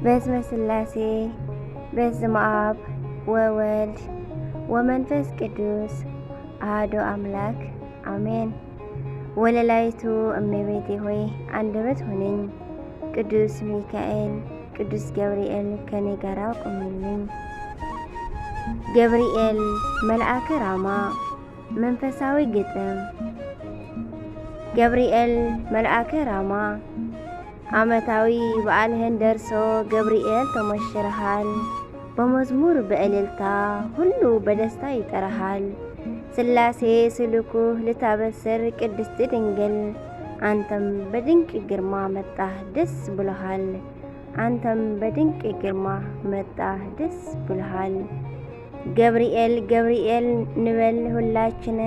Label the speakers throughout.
Speaker 1: በስመ ሥላሴ፣ በስመ አብ ወወልድ ወመንፈስ ቅዱስ አሐዱ አምላክ አሜን። ወለላይቱ እመቤቴ ሆይ አንደበት ሁነኝ። ቅዱስ ሚካኤል፣ ቅዱስ ገብርኤል ከኔ ጋር ቁምልኝ። ገብርኤል መልአከ ራማ መንፈሳዊ ግጥም። ገብርኤል መልአከ ራማ፣ ዓመታዊ በዓልህን ደርሶ ገብርኤል ተሞሽረሃል። በመዝሙር በእልልታ ሁሉ በደስታ ይጠራሃል። ሥላሴ ስልኩህ ልታበስር ቅድስት ድንግል፣ አንተም በድንቅ ግርማ መጣህ ደስ ብሎሃል። አንተም በድንቅ ግርማ መጣህ ደስ ብሎሃል። ገብርኤል ገብርኤል ንበል ሁላችን፣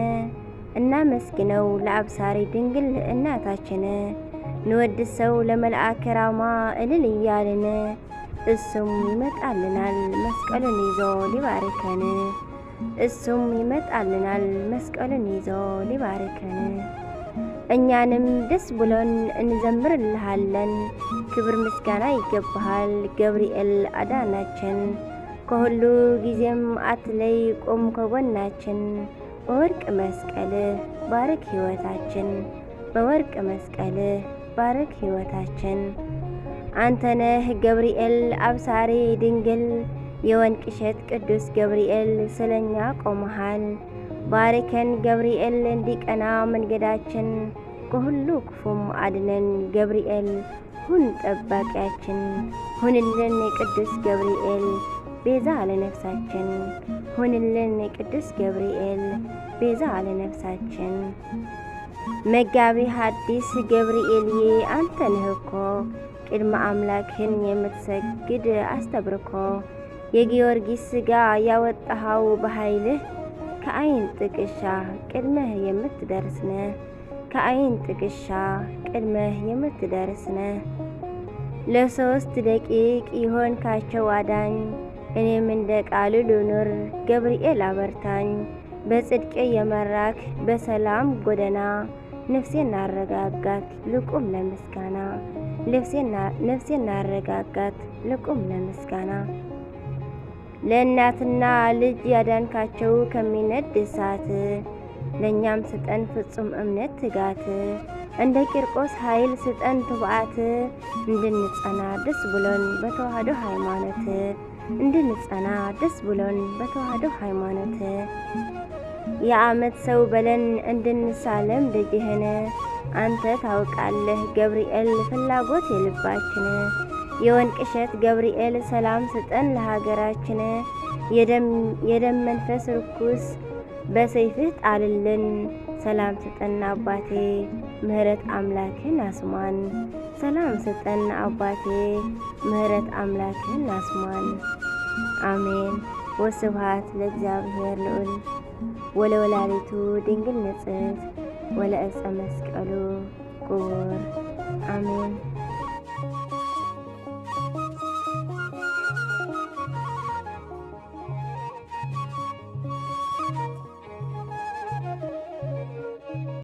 Speaker 1: እናመስግነው ለአብሳሪ ድንግል እናታችን። ንወድሰው ለመልአከ ራማ እልል እያልን፣ እሱም ይመጣልናል መስቀሉን ይዞ ሊባርከን። እሱም ይመጣልናል መስቀሉን ይዞ ሊባርከን። እኛንም ደስ ብሎን እንዘምርልሃለን። ክብር ምስጋና ይገባሃል ገብርኤል አዳናችን። ከሁሉ ጊዜም አትለይ ቁም ከጎናችን። በወርቅ መስቀልህ ባርክ ሕይወታችን። በወርቅ መስቀልህ ባርክ ሕይወታችን። አንተነህ ገብርኤል አብሳሪ ድንግል፣ የወንቅ እሸት ቅዱስ ገብርኤል ስለኛ ቆመሃል። ባርከን ገብርኤል እንዲቀና መንገዳችን፣ ከሁሉ ክፉም አድነን ገብርኤል ሁን ጠባቂያችን። ሁንልን ቅዱስ ገብርኤል ቤዛ ለነፍሳችን። ሁንልን ቅዱስ ገብርኤል ቤዛ ለነፍሳችን። መጋቢ ሐዲስ ገብርኤልዬ አንተ ነህ እኮ፣ ቅድመ አምላክን የምትሰግድ አስተብርኮ። የጊዮርጊስ ሥጋ ያወጣኸው በኃይልህ፣ ከአይን ጥቅሻ ቅድመህ የምትደርስ ነህ። ከአይን ጥቅሻ ቅድመህ የምትደርስ ነህ። ለ3 ደቂቅ ይሆንካቸው አዳኝ፣ እኔም እንደ ቃሉ ልኑር ገብርኤል አበርታኝ። በጽድቅ የመራክ በሰላም ጎዳና፣ ነፍሴን አረጋጋት ልቁም ለምስጋና። ነፍሴን አረጋጋት ልቁም ለምስጋና። ለእናትና ልጅ ያዳንካቸው ከሚነድ እሳት፣ ለእኛም ስጠን ፍጹም እምነት ትጋት። እንደ ቂርቆስ ኃይል ስጠን ትብዓት፣ እንድንጸና ደስ ብሎን በተዋህዶ ሃይማኖት። እንድንጸና ደስ ብሎን በተዋህዶ ሃይማኖት። የዓመት ሰው በለን እንድንሳለም ልጅህን፣ አንተ ታውቃለህ ገብርኤል ፍላጎት የልባችን። የወንቅ እሸት ገብርኤል ሰላም ስጠን ለሀገራችን። የደም መንፈስ ርኩስ በሰይፍህ ጣልልን። ሰላም ስጠን አባቴ ምህረት አምላክን አስማን። ሰላም ስጠን አባቴ ምህረት አምላክን አስማን። አሜን። ወስብሐት ለእግዚአብሔር ልዑል ወለወላዲቱ ድንግል ንጽሕት ወለዕፀ መስቀሉ ክቡር፣ አሜን።